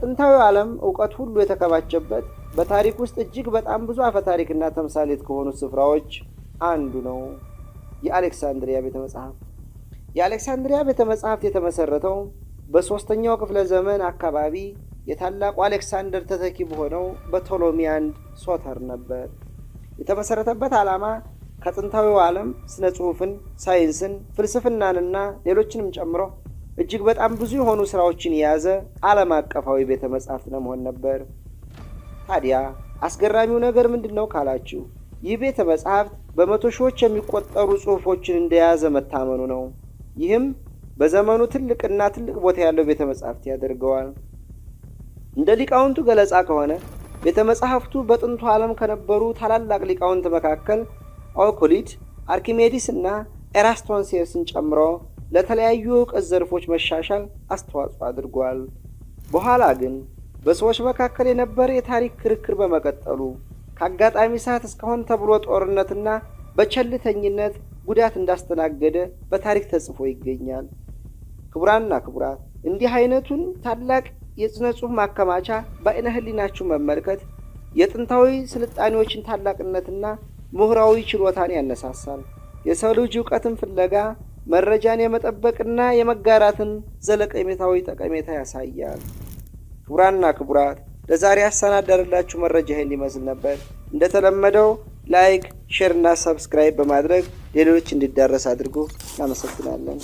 ጥንታዊ ዓለም እውቀት ሁሉ የተከማቸበት፣ በታሪክ ውስጥ እጅግ በጣም ብዙ አፈታሪክና ተምሳሌት ከሆኑ ስፍራዎች አንዱ ነው የአሌክሳንድሪያ ቤተ መጽሐፍት። የአሌክሳንድሪያ ቤተ መጽሐፍት የተመሰረተው በሶስተኛው ክፍለ ዘመን አካባቢ የታላቁ አሌክሳንደር ተተኪ በሆነው በቶሎሚ 1 ሶተር ነበር። የተመሰረተበት ዓላማ ከጥንታዊው ዓለም ስነ ጽሑፍን፣ ሳይንስን፣ ፍልስፍናንና ሌሎችንም ጨምሮ እጅግ በጣም ብዙ የሆኑ ስራዎችን የያዘ ዓለም አቀፋዊ ቤተ መጻሕፍት ለመሆን ነበር። ታዲያ አስገራሚው ነገር ምንድን ነው ካላችሁ፣ ይህ ቤተ መጻሕፍት በመቶ ሺዎች የሚቆጠሩ ጽሑፎችን እንደያዘ መታመኑ ነው። ይህም በዘመኑ ትልቅና ትልቅ ቦታ ያለው ቤተ መጻሕፍት ያደርገዋል። እንደ ሊቃውንቱ ገለጻ ከሆነ ቤተ መጻሕፍቱ በጥንቱ ዓለም ከነበሩ ታላላቅ ሊቃውንት መካከል ኦክሊድ፣ አርኪሜዲስ እና ኤራቶስቴንስን ጨምሮ ለተለያዩ የእውቀት ዘርፎች መሻሻል አስተዋጽኦ አድርጓል። በኋላ ግን በሰዎች መካከል የነበረ የታሪክ ክርክር በመቀጠሉ ከአጋጣሚ ሰዓት እስካሁን ተብሎ ጦርነትና በቸልተኝነት ጉዳት እንዳስተናገደ በታሪክ ተጽፎ ይገኛል። ክቡራንና ክቡራት፣ እንዲህ አይነቱን ታላቅ የሥነ ጽሑፍ ማከማቻ በአይነ ሕሊናችሁ መመልከት የጥንታዊ ስልጣኔዎችን ታላቅነትና ምሁራዊ ችሎታን ያነሳሳል። የሰው ልጅ እውቀትን ፍለጋ መረጃን የመጠበቅና የመጋራትን ዘለቄታዊ ጠቀሜታ ያሳያል። ክቡራንና ክቡራት፣ ለዛሬ ያሰናዳንላችሁ መረጃ ይህን ይመስል ነበር። እንደተለመደው like፣ share እና subscribe በማድረግ ሌሎች እንዲዳረስ አድርጉ። እናመሰግናለን።